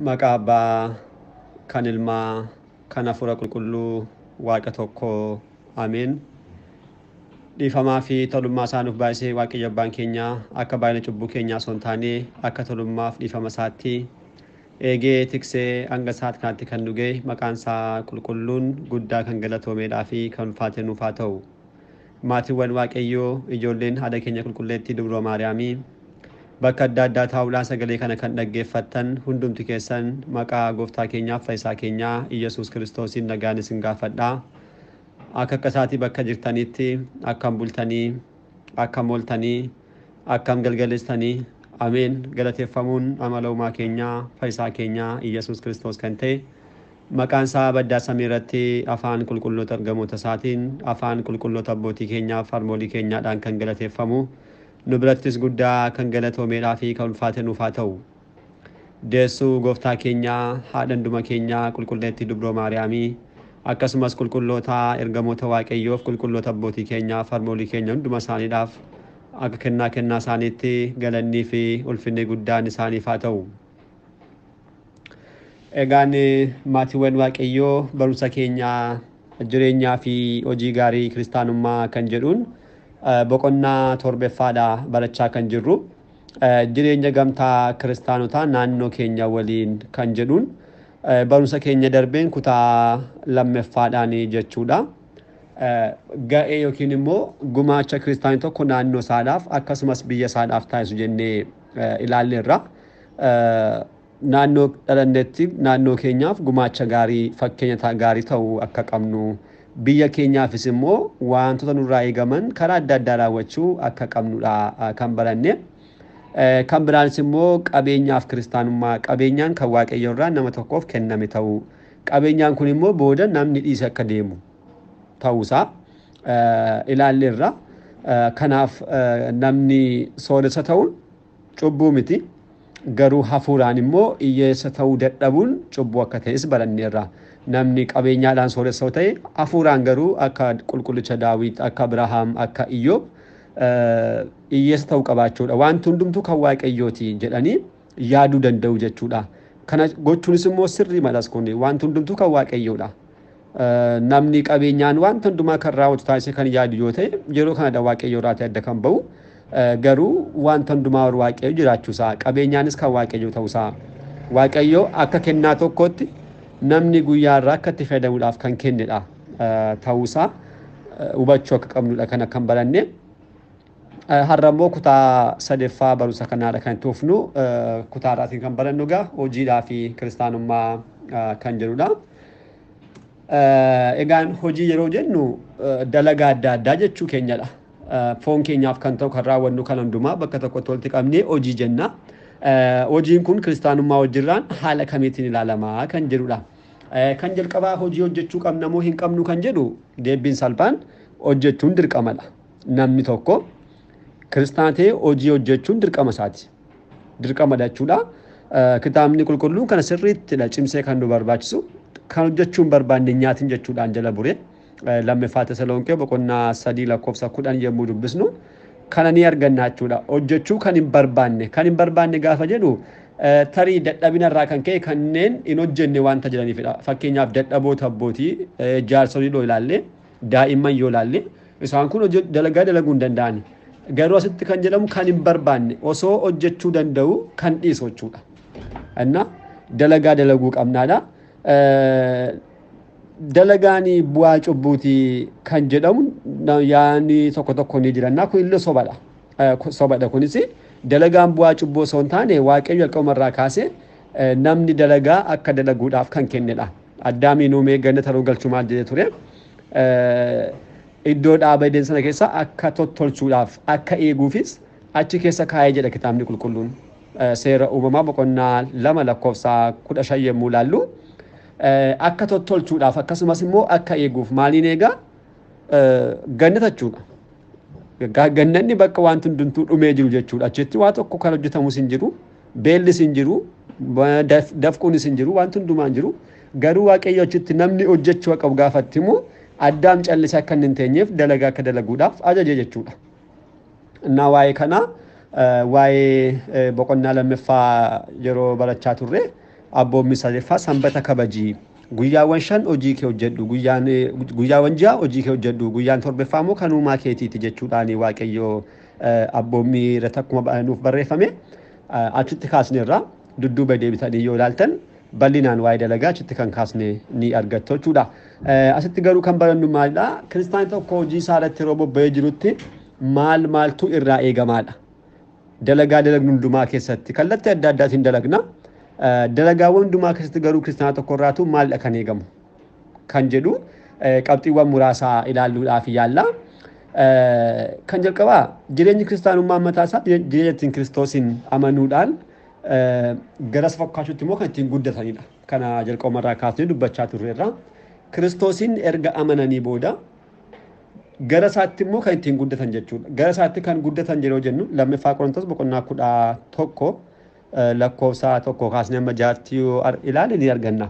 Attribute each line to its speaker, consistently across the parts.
Speaker 1: Maqaa Abbaa kan Ilmaa kan Hafuura Qulqulluu Waaqa tokko Ameen. Dhiifamaa fi tolummaa isaa nuuf baay'isee Waaqayyo Abbaan keenya akka baay'ina cubbuu keenyaa osoo hin taane akka tolummaaf dhiifama isaatti eegee tiksee hanga sa'aat kanaatti kan nu ga'e maqaan isaa qulqulluun guddaa kan galatoomeedhaa fi kan ulfaate nuuf haa ta'u. Maatiiwwan Waaqayyoo, ijoolleen haadha keenya qulqulleettii Dubroo Maariyaamii bakka adda addaa taa'uudhaan sagalee kana kan dhaggeeffattan hundumti keessan maqaa gooftaa keenyaaf fayyisaa keenyaa Iyyasuus Kiristoosiin nagaan isin gaafadha. Akka akka isaatii bakka jirtanitti akkam bultanii, akkam ooltanii, akkam galgaleessitanii? Ameen. Galateeffamuun amala uumaa keenyaa fayyisaa keenyaa Iyyasuus Kiristoos kan ta'e maqaan isaa baddaa samii irratti afaan qulqulloota ergamoota isaatiin afaan qulqulloota abbootii keenyaaf harmoolii keenyaadhaan kan galateeffamu nu birattis guddaa kan galatoomeedhaa fi kan ulfaate nuuf haa ta'u. Deessuu gooftaa keenyaa haadha hunduma keenyaa qulqulleettii Dubroo Maariyaamii akkasumas qulqulloota ergamoota Waaqayyoof qulqulloota abbootii keenyaaf harmoolii keenya hunduma isaaniidhaaf akka kennaa kennaa isaaniitti galannii fi ulfinni guddaan isaaniif haa ta'u. Egaan maatiiwwan Waaqayyoo, barumsa keenyaa jireenyaa fi hojii gaarii kiristaanummaa kan jedhuun boqonnaa torbeffaadha barachaa kan jirru. Jireenya gamtaa kiristaanotaa naannoo keenya waliin kan jedhuun barumsa keenya darbeen kutaa lammaffaadhaan jechuudha. Ga'ee yookiin immoo gumaacha kiristaanii tokko naannoo isaadhaaf akkasumas biyya isaadhaaf taasisu jennee ilaalleerra. Naannoo dhalannetti naannoo keenyaaf gumaacha gaarii fakkeenya gaarii ta'uu akka qabnu, biyya keenyaafis immoo wantoota nurraa eegaman karaa adda addaa raawwachuu akka qabnudha kan baranne. Kan biraanis immoo qabeenyaaf kiristaanummaa, qabeenyaan kan Waaqayyo irraa nama tokkoof kenname ta'uu, qabeenyaan kun immoo booda namni dhiise akka deemu ta'uusaa ilaalleerra. Kanaaf namni sooressa ta'uun cubbuu miti. Garuu hafuuraan immoo hiyyeessa ta'uu dadhabuun cubbuu akka ta'es baranneerra. Namni qabeenyaadhaan sooressa ta'e hafuuraan garuu akka qulqullicha Daawit, akka Abrahaam, akka Iyyoob hiyyeessa ta'uu qabaachuudha. Wanti hundumtuu kan Waaqayyooti jedhanii yaaduu danda'u jechuudha. Kana gochuunis immoo sirrii malas, kun wanti hundumtuu kan Waaqayyoodha. Namni qabeenyaan wanta hundumaa kan raawwatu taasisee kan yaadu yoo ta'e yeroo kanadha Waaqayyo irraa adda kan ba'u. Garuu wanta hundumaa Waaqayyo jiraachuusaa, qabeenyaanis kan Waaqayyo ta'uusaa, Waaqayyo akka kennaa tokkotti namni guyyaa irraa akka itti fayyadamuudhaaf kan kennedha ta'uusaa hubachuu akka qabnudha kana kan baranne. Har'a immoo kutaa sadaffaa barumsa kanaadha kan itti fufnu. Kutaa har'aatiin kan barannu egaa hojiidhaa fi kiristaanummaa kan jedhudha. Egaan hojii yeroo jennu dalagaa adda addaa jechuu keenyadha. Foon keenyaaf kan ta'u kan raawwannu kan hundumaa bakka tokkotti walitti qabnee hojii jenna. Hojiin kun kiristaanummaa wajjirraan haala kamiitiin ilaalamaa kan jedhudha. Kan jalqabaa hojii hojjechuu qabna moo hin qabnu kan jedhu deebiin salphaan hojjechuun dirqamadha. Namni tokko kiristaana ta'ee hojii hojjechuun dirqama isaati. Dirqamadha jechuudha. Kitaabni qulqulluun kana sirriittidha cimsee kan nu barbaachisu. Kan hojjechuu hin barbaanne nyaatin jechuudhaan jala bure. Lammaffaa Tasalonqee boqonnaa 3 lakkoofsa 10 yommuu dubbisnu kana ni arganna jechuudha. Hojjechuu kan hin barbaanne, kan hin barbaanne gaafa jedhu tarii dadhabina irraa kan ka'e kanneen hin hojjenne wanta jiraniifidha. Fakkeenyaaf dadhaboota abbootii, jaarsolii yoo ilaalle, daa'imman yoo ilaalle isaan kun dalagaa dalaguu hin danda'ani. Garuu asitti kan jedhamu kan hin barbaanne osoo hojjechuu danda'u kan dhiisu jechuudha. Inna dalagaa dalaguu qabnaadha. Dalagaan bu'aa cubbuuti kan jedhamu yaadni tokko tokko ni jiranna, kun illee sobadha. Sobadha kunis, dalagaan bu'aa cubbuu osoo hin taane Waaqayyo jalqabuma irraa kaasee namni dalagaa akka dalaguudhaaf kan kennedha. Addaamiin uumee gannata yeroo galchuu maal jedhee ture? Iddoo dhaaba Eden sana keessa akka tottolchuudhaaf akka eeguufis achi keessa kaa'ee jedha kitaabni qulqulluun. Seera uumamaa boqonnaa 2 lakkoofsa 15 yommuu ilaallu akka tottolchuudhaaf akkasumas immoo akka eeguuf. Maaliin eegaa? Gannata jechuudha. Gannanni bakka wanti hundumtuu dhumee jiru jechuudha. Achitti waa tokko kan hojjetamus hin jiru, beellis hin jiru, dafquunis hin jiru, wanti hundumaa hin jiru. Garuu Waaqayyo achitti namni hojjechuu qabu gaafatti immoo Addaam callisee akka inni hin teenyeef dalagaa akka dalaguudhaaf ajaje jechuudha. Innaa waa'ee kana waa'ee boqonnaa lammaffaa yeroo barachaa turre Abboommii sadaffaa sanbata kabajii. Guyyaawwan 5 hojii kee hojjedhu, guyyaawwan 6 hojii kee hojjedhu, guyyaan torbaffaa immoo kan uumaa keetiiti jechuudhaan Waaqayyo abboommii irratti akkuma nuuf barreeffame achitti kaasneerra. Dudduuba deebitanii yoo ilaaltan bal'inaan waa'ee dalagaa achitti kan kaasne ni argattu jechuudha. Asitti garuu kan barannu maalidha? Kiristaanni tokko hojii isaa irratti yeroo bobba'ee jirutti maal maaltu irraa eegamaadha? Dalagaa dalagnu hundumaa keessatti kallattii adda addaatiin dalagna. Dalagaawwan hundumaa keessatti garuu kiristaana tokko irraatu maalidha kan eegamu kan jedhu qabxiiwwan muraasaa ilaalluudhaaf yaalla. Kan jalqabaa jireenyi kiristaanummaa mataa isaa jireenya ittiin Kiristoosiin amanuudhaan gara isa fakkaachuutti immoo kan ittiin guddatanidha. Kana jalqabumarraa kaasnee dubbachaa turreerra. Kiristoosiin erga amananii booda gara isaatti immoo kan ittiin guddatan jechuudha. Gara isaatti kan guddatan yeroo jennu 2ffaa Qorontos boqonnaa 11 lakkoofsa 1 kaasnee amma 6tti yoo ilaalle ni arganna.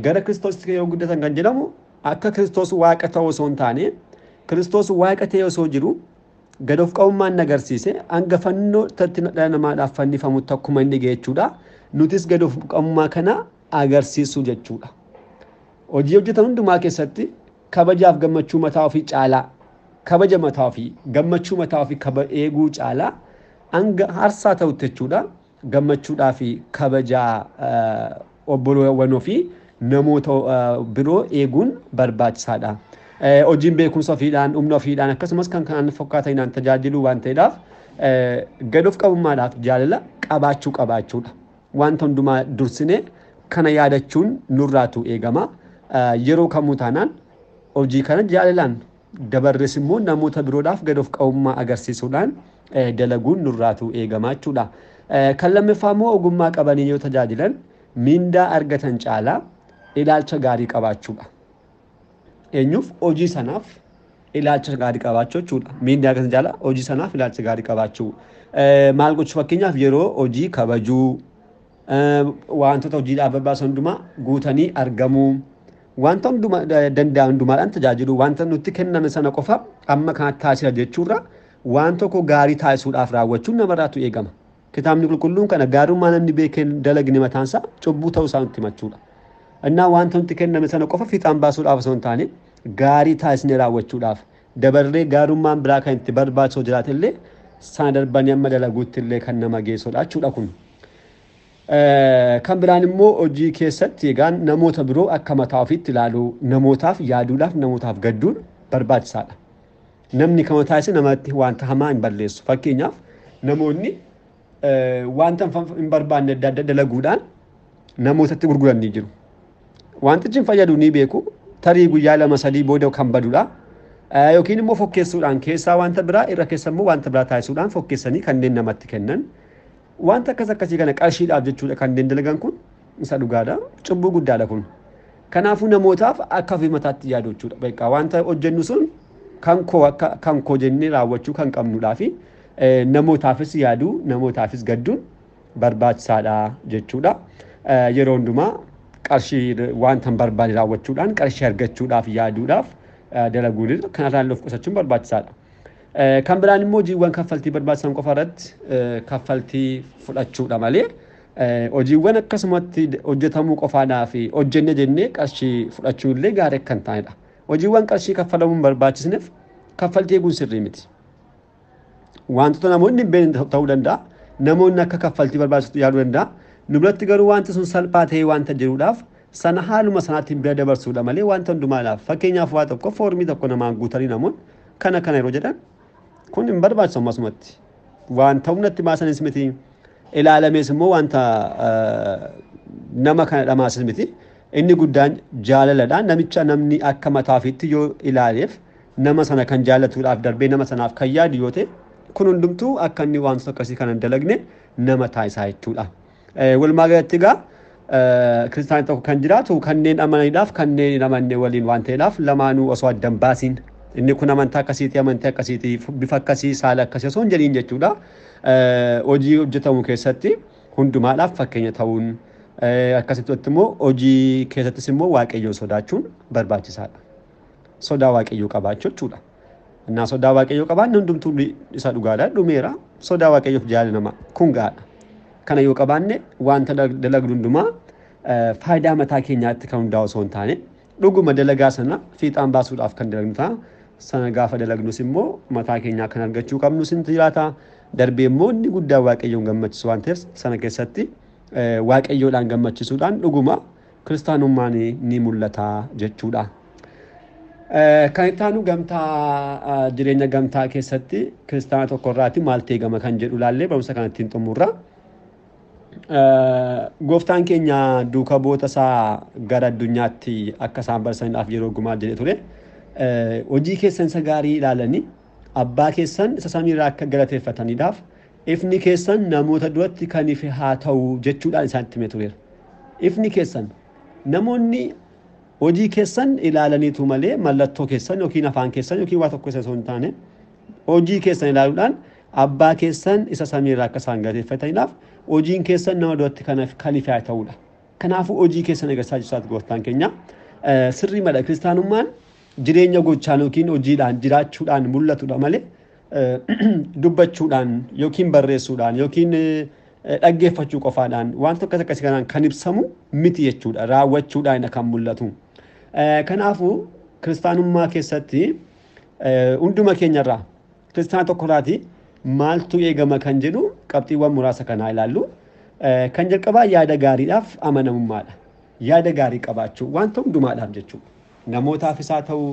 Speaker 1: Gara Kiristoositti yeroo guddatan kan jedhamu akka Kiristoos waaqa ta'u osoo hin taane Kiristoos waaqa ta'e osoo jiru gad of qabummaan agarsiise hanga fannoo irratti dhala namaadhaaf fannifamutti akkuma inni ga'e jechuudha. Nutis gad of qabummaa kana agarsiisuu jechuudha. Hojii hojjetan hundumaa keessatti kabajaaf gammachuu mataa ofii caalaa, kabaja mataa ofii, gammachuu mataa ofii eeguu caalaa hanga aarsaa ta'utti jechuudha. Gammachuudhaa fi kabajaa obboloowwan ofii namoota biroo eeguun barbaachisaadha. Hojiin beekumsa ofiidhaan, humna ofiidhaan akkasumas kan kanaan fakkaataniin tajaajiluu waan ta'eedhaaf gad of qabummaadhaaf jaalala qabaachuu qabaachuudha. Wanta hundumaa dursinee kana yaadachuun nurraatu eegama. Yeroo kamuu taanaan hojii kana jaalalaan dabarres immoo namoota biroodhaaf gad of qabummaa agarsiisuudhaan dalaguun nurraatu eegama jechuudha. Kan lammaffaa immoo ogummaa qabanii yoo tajaajilan mindaa argatan caalaa ilaalcha gaarii qabaachuudha. Eenyuuf? Hojii sanaaf ilaalcha gaarii qabaachuu jechuudha. Mindaa argatan caalaa hojii sanaaf ilaalcha gaarii qabaachuu. Maal gochuu? Fakkeenyaaf yeroo hojii kabajuu, wantoota hojiidhaaf barbaachisan hundumaa guutanii argamuu, wanta hundumaa danda'an hundumaadhaan tajaajiluu, wanta nutti kenname sana qofa amma kanatti taasisa jechuurra waan tokko gaarii taasisuudhaaf raawwachuun namarraatu eegama. Kitaabni qulqulluun kana gaarummaa namni beekee dalagne mataansaa cubbuu ta'uu isaa nutti himachuudha. Innaa wanta nutti kenname sana qofa fiixaan baasuudhaaf osoo hin taane gaarii taasisnee raawwachuudhaaf dabarree gaarummaan biraa kan itti barbaachisu jiraate illee sana darbanii amma dalaguutti illee kan nama geessudha jechuudha kun. Kan biraan immoo hojii keessatti egaan namoota biroo akka mataa ofiitti ilaaluu, namootaaf yaaduudhaaf, namootaaf gadduun barbaachisaadha. Namni kan mataa isaa namatti wanta hamaa hin balleessu. Fakkeenyaaf namoonni wanta hin barbaanne adda addaa dalaguudhaan namootatti gurguran ni jiru. Wantichi hin fayyadu ni beeku. Tarii guyyaa 2 3 booda kan badudha. Yookiin immoo fokkeessuudhaan keessaa wanta biraa irra keessa immoo wanta biraa taasisuudhaan fokkeessanii kanneen namatti kennan. Wanta akkas akkasii kana qarshiidhaaf jechuudha kanneen dalagan kun isa dhugaadha. Cubbuu guddaadha kun. Kanaafuu namootaaf akka ofii mataatti yaadu jechuudha. Beekaa wanta hojjennu sun kan koo akka kan koo jennee raawwachuu kan qabnudhaa fi namootaafis yaaduu, namootaafis gadduun barbaachisaadha jechuudha. Yeroo hundumaa qarshii wanta hin barbaanne raawwachuudhaan qarshii argachuudhaaf yaaduudhaaf dalaguun kanarraa of qusachuun barbaachisaadha. Kan biraan immoo hojiiwwan kaffaltii barbaachisan qofa irratti kaffaltii fudhachuudha malee hojiiwwan akkasumatti hojjetamuu qofaadhaa fi hojjenne jennee qarshii fudhachuu illee gaarii akka hin taanedha. Hojiiwwan qarshii kaffalamuu hin barbaachisneef kaffaltii eeguun sirrii miti. Wantoota namoonni hin beekne ta'uu danda'a. Namoonni akka kaffaltii barbaachisu yaaduu danda'a. Nu biratti garuu wanti sun salphaa ta'ee wanta jiruudhaaf sana haaluma sanaatiin bira dabarsuudha malee wanta hundumaadhaaf. Fakkeenyaaf waa tokko foormii tokko namaan guutanii namoonni kana kana yeroo jedhan kun hin barbaachisu ammasumatti. Wanta humnatti baasanis miti. Ilaalamees immoo wanta nama kana dhamaasis miti. Inni guddaan jaalaladha. Namicha namni akka mataa ofiitti yoo ilaaleef nama sana kan jaallatuudhaaf darbee nama sanaaf kan yaadu yoo ta'e kun hundumtuu akka inni wantoota akkasii kana hin dalagne nama taasisaa jechuudha. Walumaa galatti egaa kiristaanni tokko kan jiraatu kanneen amananiidhaaf kanneen hin amanne waliin waan ta'eedhaaf lamaanuu osoo adda hin baasiin inni kun amantaa akkasiiti, amantii akkasiiti, bifa akkasii, saala akkasii osoo hin jedhiin jechuudha. Hojii hojjetamu keessatti hundumaadhaaf fakkeenya ta'uun akkasitti immoo hojii keessattis immoo Waaqayyoon sodaachuun barbaachisaadha. Sodaa Waaqayyoo qabaachuu jechuudha. Innaa sodaa Waaqayyoo qabaanne hundumtuu isa dhugaadha, dhumeera. Sodaa Waaqayyoof jaalala namaa kun gahaadha. Kana yoo qabaanne wanta dalagnu hundumaa faayidaa mataa keenyaatti kan hundaa'u osoo hin taane dhuguma dalagaa sana fiixaan baasuudhaaf kan dalagnu ta'a. Sana gaafa dalagnus immoo mataa keenyaa kan argachuu qabnus ni jiraata. Darbee immoo inni guddaa Waaqayyoon gammachiisu waan ta'eef sana keessatti Waaqayyoodhaan gammachisuudhaan dhuguma kiristaanummaan ni mul'ata jechuudha. Kan itti aanu gamtaa jireenya gamtaa keessatti kiristaana tokkorraati maaltu eegama kan jedhu ilaallee barumsa kana ittiin xumurra. Gooftaan keenya duuka bu'oota isaa gara addunyaatti akka isaan barsiisaniidhaaf yeroo gumaa jedhee ture. Hojii keessan isa gaarii ilaalanii abbaa keessan isa samiirraa akka galateeffataniidhaaf ifni keessan namoota duratti kan ife haa ta'u jechuudhaan isaanitti himee tureera. Ifni keessan namoonni hojii keessan ilaalaniitu malee mallattoo keessan yookiin afaan keessan yookiin waa tokko isa osoo hin taane hojii keessan ilaaluudhaan abbaa keessan isa samiirraa akka isaan galateeffataniidhaaf hojiin keessan nama duratti kan ife haa ta'udha. Kanaafuu hojii keessan agarsiisaa jirsaati gooftaan keenya. Sirrii madha kiristaanummaan jireenya gochaan yookiin hojiidhaan jiraachuudhaan mul'atudha malee dubbachuudhaan yookiin barreessuudhaan yookiin dhaggeeffachuu qofaadhaan wanta akkas akkasii kanaan kan ibsamu miti jechuudha. Raawwachuudhaan kan mul'atu. Kanaafuu kiristaanummaa keessatti hunduma keenyarraa kiristaana tokkorraati maaltu eegama kan jedhu qabxiiwwan muraasa kanaa ilaallu. Kan jalqabaa yaada gaariidhaaf amanamummaadha. Yaada gaarii qabaachuu wanta hundumaadhaaf jechuudha. Namootaafis haa ta'u,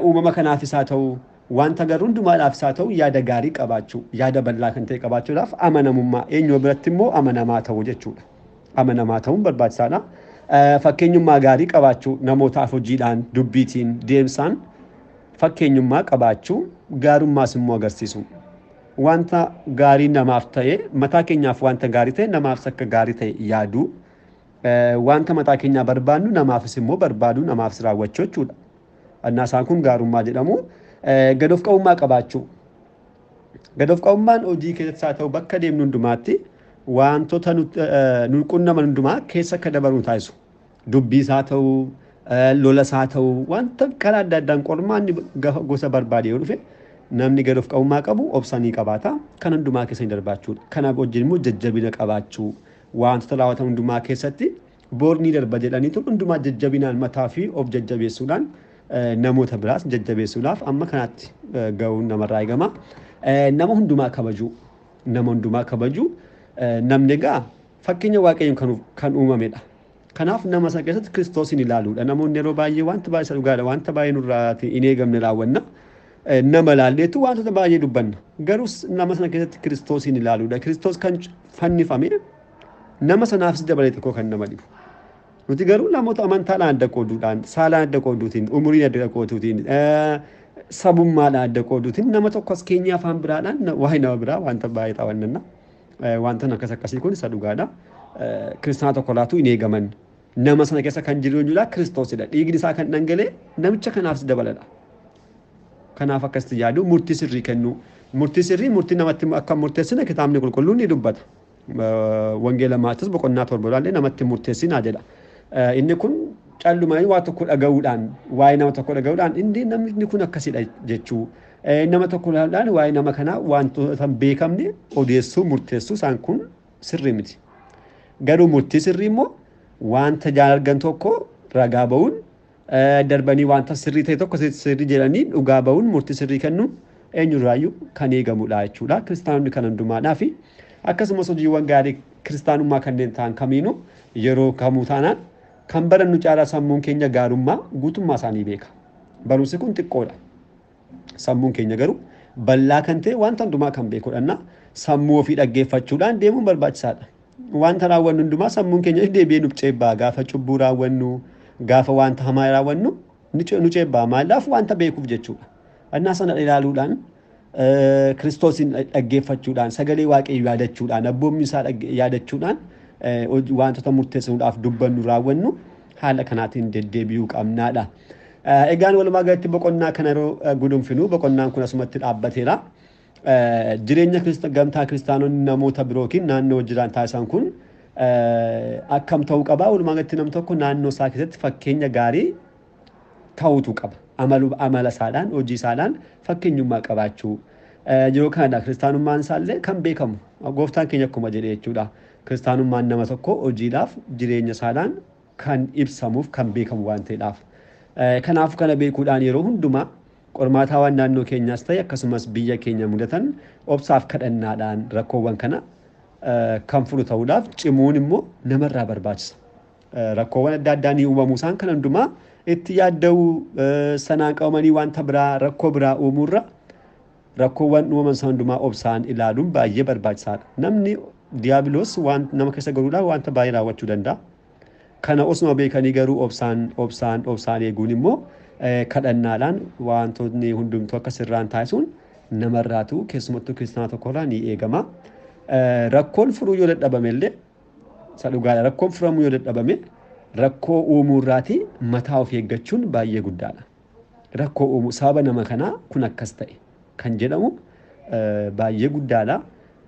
Speaker 1: uumama kanaafis haa ta'u, wanta garuu hundumaadhaafis haa ta'u yaada gaarii qabaachuu, yaada bal'aa kan ta'e qabaachuudhaaf amanamummaa eenyu biratti immoo amanamaa ta'uu jechuudha. Amanamaa ta'uun barbaachisaadha. Fakkeenyummaa gaarii qabaachuu namootaaf hojiidhaan, dubbiitiin, deemsaan fakkeenyummaa qabaachuu, gaarummaas immoo agarsiisu. Wanta gaarii namaaf ta'e mataa keenyaaf wanta gaarii ta'e namaafis akka gaarii ta'e yaaduu. Wanta mataa keenyaa barbaannu namaafis immoo barbaaduu namaafis raawwachuu jechuudha. Annaa isaan kun gaarummaa jedhamu. Gad of qabummaa qabaachuu. Gad of qabummaan hojii keessatti haa ta'u bakka deemnu hundumaatti wantoota nu qunnaman hundumaa keessa akka dabaru taasisu. Dubbiis haa ta'u, lolas haa ta'u, wanta karaa adda addaan qormaanni gosa barbaade yoo dhufe namni gad of qabummaa qabu obsanii qabaata. Kan hundumaa keessa hin darbaachuudha. Kanaaf wajjin immoo jajjabina qabaachuu. Wantoota raawwatan hundumaa keessatti boorni darba jedhaniitu hundumaa jajjabinaan mataa fi of jajjabeessuudhaan namoota biraas jajjabeessuudhaaf amma kanaatti ga'uun namarraa eegama. Nama hundumaa kabajuu. Nama hundumaa kabajuu. Namni egaa fakkeenya Waaqayyoon kan uumamedha. Kanaaf nama sana keessatti Kiristoosin ilaaluudha. Namoonni yeroo baay'ee wanta baay'ee dhugaadha, wanta baay'ee nurraa hin eegamne raawwanna. Nama ilaalleetu wantoota baay'ee dubbanna. Garuu nama sana keessatti Kiristoosin ilaaluudha. Kiristoos kan fannifame nama sanaafis dabalee xiqqoo kan nama dhibu. Nuti garuu namoota amantaadhaan adda qooduudhaan, saalaan adda qooduutiin, umuriin adda qooduutiin, sabummaadhaan adda qooduutiin nama tokko as keenya afaan biraadhaan waa'ee nama biraa wanta baay'ee xaawwannanna. Wantoonni akkas akkasii kun isa dhugaadha. Kiristaana tokko laatu hin eegaman. Nama sana keessa kan jiru eenyudha? Kiristoosidha. Dhiigni isaa kan dhangalee namicha kanaafis dabaladha. Kanaaf akkasitti yaadu murtii sirrii kennuu. Murtii sirrii murtii namatti akka murteessine kitaabni qulqulluun ni dubbata. Wangeela Maatiyoos boqonnaa 7 ilaallee namatti murteessinaa jedha. Inni kun callumaan waa tokko dhaga'uudhaan waa'ee nama tokko dhaga'uudhaan inni namni kun akkasidha jechuu. Nama tokko ilaaluudhaan waa'ee nama kanaa wantoota hin beekamne odeessuu murteessuu isaan kun sirrii miti. Garuu murtii sirrii immoo wanta jaan argan tokko ragaa ba'uun darbanii wanta sirrii ta'e tokko sirrii jedhanii dhugaa ba'uun murtii sirrii kennuun eenyurraayyuu kan eegamudha jechuudha. Kiristaanonni kan hundumaadhaa fi akkasumas hojiiwwan gaarii kiristaanummaa kanneen ta'an kamiinuu yeroo kamuu taanaan kan barannu caalaa sammuun keenya gaarummaa guutummaa isaanii beeka. Barumsi kun xiqqoodha. Sammuun keenya garuu bal'aa kan ta'e wanta hundumaa kan beekudha. Sammuu ofii dhaggeeffachuudhaan deemuun barbaachisaadha. Wanta raawwannu hundumaa sammuun keenya deebi'ee nu ceebbaa gaafa cubbuu raawwannu gaafa wanta hamaa raawwannu nu ceebbaa maaliif wanta beekuuf jechuudha. Annaa sana ilaaluudhaan Kiristoosin dhaggeeffachuudhaan sagalee Waaqayyoo yaadachuudhaan abboommii isaa yaadachuudhaan wantoota murteessinuudhaaf dubbannu raawwannu haala kanaatiin deddeebi'uu qabnaadha. Egaan walumaa galatti boqonnaa kana yeroo gudunfinu boqonnaan kun asumatti dhaabbateera. Jireenya gamtaa kiristaanonni namoota biroo yookiin naannoo jiran taasisan kun akkam ta'uu qaba? Walumaa galatti namni tokko naannoo isaa keessatti fakkeenya gaarii ta'uutu qaba. Amala isaadhaan hojii isaadhaan fakkeenyummaa qabaachuu. Yeroo kanadha kiristaanummaan isaallee kan beekamu gooftaan keenya akkuma jedhe jechuudha. Kiristaanummaan nama tokko hojiidhaaf jireenya isaadhaan kan ibsamuuf kan beekamu waan ta'eedhaaf. Kanaaf kana beekuudhaan yeroo hundumaa qormaataawwan naannoo keenyaas ta'e akkasumas biyya keenya mudatan obsaaf kadhannaadhaan rakkoowwan kana kan furu ta'uudhaaf cimuun immoo namarraa barbaachisa. Rakkoowwan adda addaa ni uumamu isaan kana hundumaa itti yaadda'uu sanaan qabamanii wanta biraa rakkoo biraa uumuurra rakkoowwan uumaman sana hundumaa obsaan ilaaluun baay'ee barbaachisaadha. Namni diiyaabiloos waan nama keessa galuudhaan wanta baay'ee raawwachuu danda'a. Kana osuma beekanii garuu obsaan obsaan obsaan eeguun immoo kadhannaadhaan wantoonni hundumtuu akka sirraan taasisuun namarraatu keessumattuu kiristaanaa tokkorraa ni eegama. Rakkoon furuu yoo dadhabame illee isa dhugaadha. Rakkoon furamuu yoo dadhabame rakkoo uumuurraati mataa of eeggachuun baay'ee guddaadha. Rakkoo uumuu sababa nama kanaa kun akkas ta'e kan jedhamu baay'ee guddaadha.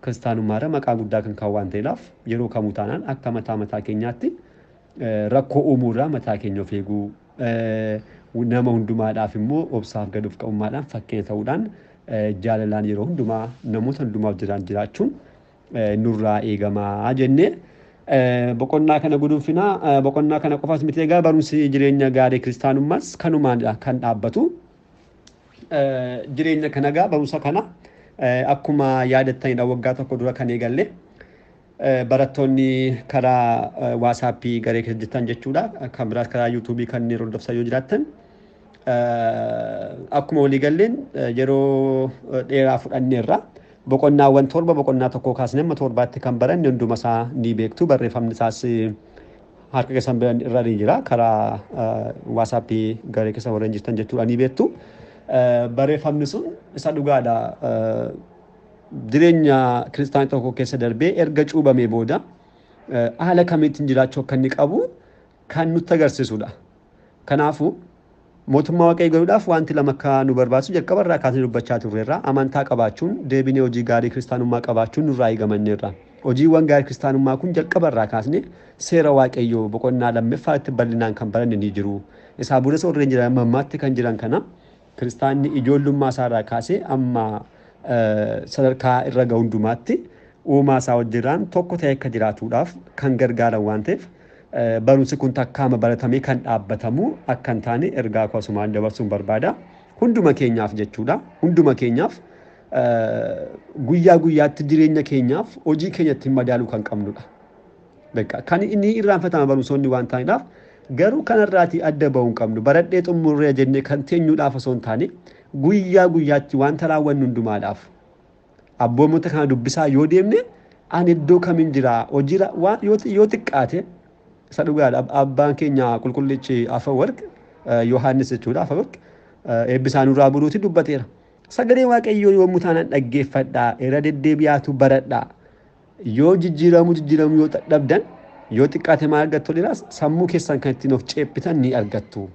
Speaker 1: Kiristaanummaarra maqaa guddaa kan kaa'u waan ta'eedhaaf yeroo kamuu taanaan akka mataa mataa keenyaatti rakkoo uumuurraa mataa keenya of eeguu nama hundumaadhaaf immoo obsaaf gad of qabummaadhaan fakkeenya ta'uudhaan jaalalaan yeroo hundumaa namoota hundumaaf jiraan jiraachuun nurraa eegamaa jennee boqonnaa kana guduunfinaa. Boqonnaa kana qofaas miti, egaa barumsi jireenya gaarii kiristaanummaas kanumaanidha kan dhaabbatu. Jireenya kana egaa barumsa kana akkuma yaadattanidha waggaa tokko dura kan eegalle. Barattoonni karaa waasaappii garee keessa jirtan jechuudha. Kan biraas karaa yuutuubii kanneen hordofsan yoo jiraattan akkuma walii galleen yeroo dheeraa fudhanneerra. Boqonnaawwan 7 boqonnaa 1 kaasnee amma 7tti kan baranne hunduma isaa ni beektu. Barreeffamni isaas harka keessan irra ni jira. Karaa waasaappii garee keessa warreen jirtan jechuudha ni beektu. Barreeffamni sun isa dhugaadha. Jireenya kiristaanii tokko keessa darbee erga cuubamee booda haala kamiitiin jiraachuu akka inni qabu kan nutti agarsiisudha. Kanaafuu mootummaa waaqayyoo galuudhaaf wanti lama akka nu barbaachisu jalqaba irraa kaasnee dubbachaa turreerra. Amantaa qabaachuun deebinee hojii gaarii kiristaanummaa qabaachuun nurraa eegamanneerra. Hojiiwwan gaarii kiristaanummaa kun jalqaba irraa kaasnee seera waaqayyoo boqonnaa lammaffaatti bal'inaan kan baranne ni jiru. Isaa boodas warreen jiran mammaatti kan jiran kana kiristaanni ijoollummaa isaarraa kaasee amma sadarkaa irra gahu hundumaatti uumaa isaa wajjiraan tokko ta'e akka jiraatuudhaaf kan gargaaran waan ta'eef barumsi kun takkaama baratamee kan dhaabbatamu akka hin taane ergaa koo asumaan dabarsuun barbaada. Hunduma keenyaaf jechuudha. Hunduma keenyaaf guyyaa guyyaatti jireenya keenyaaf hojii keenya ittiin madaaluu kan qabnudha. Kan inni irraanfatama barumsoonni waan ta'aniidhaaf garuu kanarraatii adda bahuu hin qabnu. Baradhee xumurree jennee kan teenyuudhaaf osoo hin taane guyyaa guyyaatti wanta raawwannu hundumaadhaaf abboommota kana dubbisaa yoo deemne ani iddoo kamiin jira hojii waan yoo xiqqaate isa dhugaadha. Abbaan keenya qulqullichi Afawarq Yohaannis jechuudha. Afawarq eebbisaa nurraa buruuti dubbateera. Sagalee waaqayyoo yommuu taanaan dhaggeeffadhaa, irra deddeebi'aatu baradhaa. Yoo jijjiiramuu yoo dadhabdan yoo xiqqaate maal argattu dhiiraas sammuu keessan kan ittiin of ceephitan ni argattu.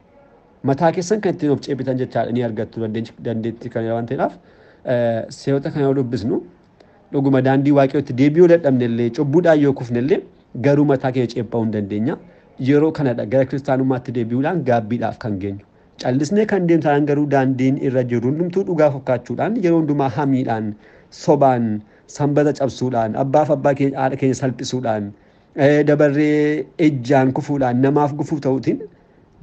Speaker 1: Mataa keessan kan ittiin of ceephitan jechaadha ni argattu dandeettii kana waan ta'eedhaaf seerota kana yoo dubbisnu dhuguma daandii waaqayyootti deebi'uu dadhabne illee cubbuudhaan yoo kufne illee garuu mataa keenya ceepha'uu hin dandeenya. Yeroo kanadha gara kiristaanummaatti deebi'uudhaan gaabbiidhaaf kan geenyu. Callisnee kan deemtaan garuu daandiin irra jiru hundumtuu dhugaa fakkaachuudhaan yeroo hundumaa hamiidhaan, sobaan, sanbata cabsuudhaan, abbaaf abbaa keenya haadha keenya salphisuudhaan, dabarree ejjaan kufuudhaan, namaaf gufuu ta'uutiin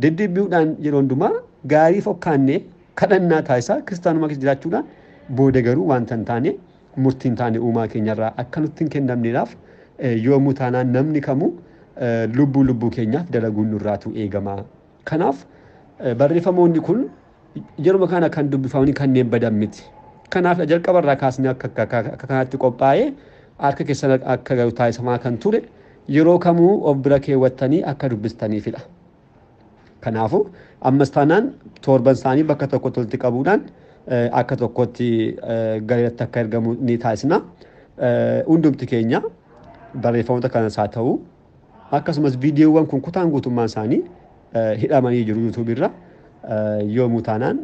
Speaker 1: deddeebi'uudhaan yeroo hundumaa gaarii fokkaannee kadhannaa taasisaa kiristaanummaa keessa jiraachuudhaan booda garuu wanta hin taane murtii hin taane uumaa keenyarraa akka nutti hin kennamneedhaaf yoomuu taanaan namni kamuu lubbuu lubbuu keenyaaf dalaguun nurraatu eegama. Kanaaf barreeffamoonni kun yeruma kana kan dubbifamanii kanneen badan miti. Kanaaf jalqabarraa kaasnee akka kanaatti qophaa'ee harka keessan akka gahu taasifamaa kan ture yeroo kamuu of bira keewwattanii akka dubbistaniifidha. Kanaafuu ammas taanaan torban isaanii bakka tokkotti walitti qabuudhaan akka tokkotti gareetti akka ergamu ni taasisna. Hundumti keenya barreeffamoota kanas haa ta'u akkasumas viidiyoowwan kun kutaan guutummaan isaanii hidhamanii jiru yuutuubii irra yoomuu taanaan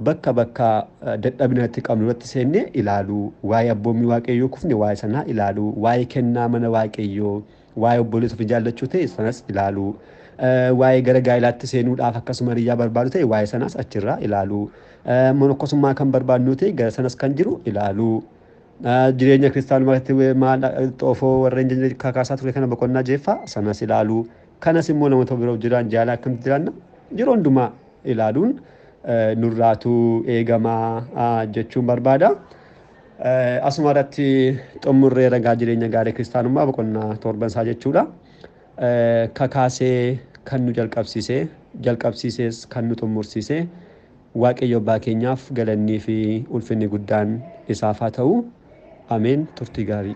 Speaker 1: bakka bakka dadhabina itti qabnu irratti seennee ilaaluu, waa'ee abboommii waaqayyoo kufne waa'ee sanaa ilaaluu, waa'ee kennaa mana waaqayyoo, waa'ee obboleessa ofii jaallachuu ta'e sanas ilaaluu, waa'ee gara gaa'ilaatti seenuudhaaf akkasuma hiriyyaa barbaadu ta'e waa'ee sanaas achirraa ilaaluu, monokkosummaa kan barbaadnu ta'e gara sanas kan jiru ilaaluu. Jireenya kiristaanummaa keessatti maal xoofoo warreen kakaasaa ture kana boqonnaa jeeffaa sanas ilaaluu, kanas immoo namoota biroo jiran jaalala akkamitti jiraanna yeroo hundumaa ilaaluun nurraatu eegamaa jechuun barbaada. Asuma irratti xumurree ragaa jireenya gaarii kiristaanummaa boqonnaa torban isaa jechuudha. Kakaasee kan nu jalqabsiise, jalqabsiisees kan nu xumursiise Waaqayyo abbaa keenyaaf galannii fi ulfinni guddaan isaaf haa ta'u. Ameen. Turtii gaarii.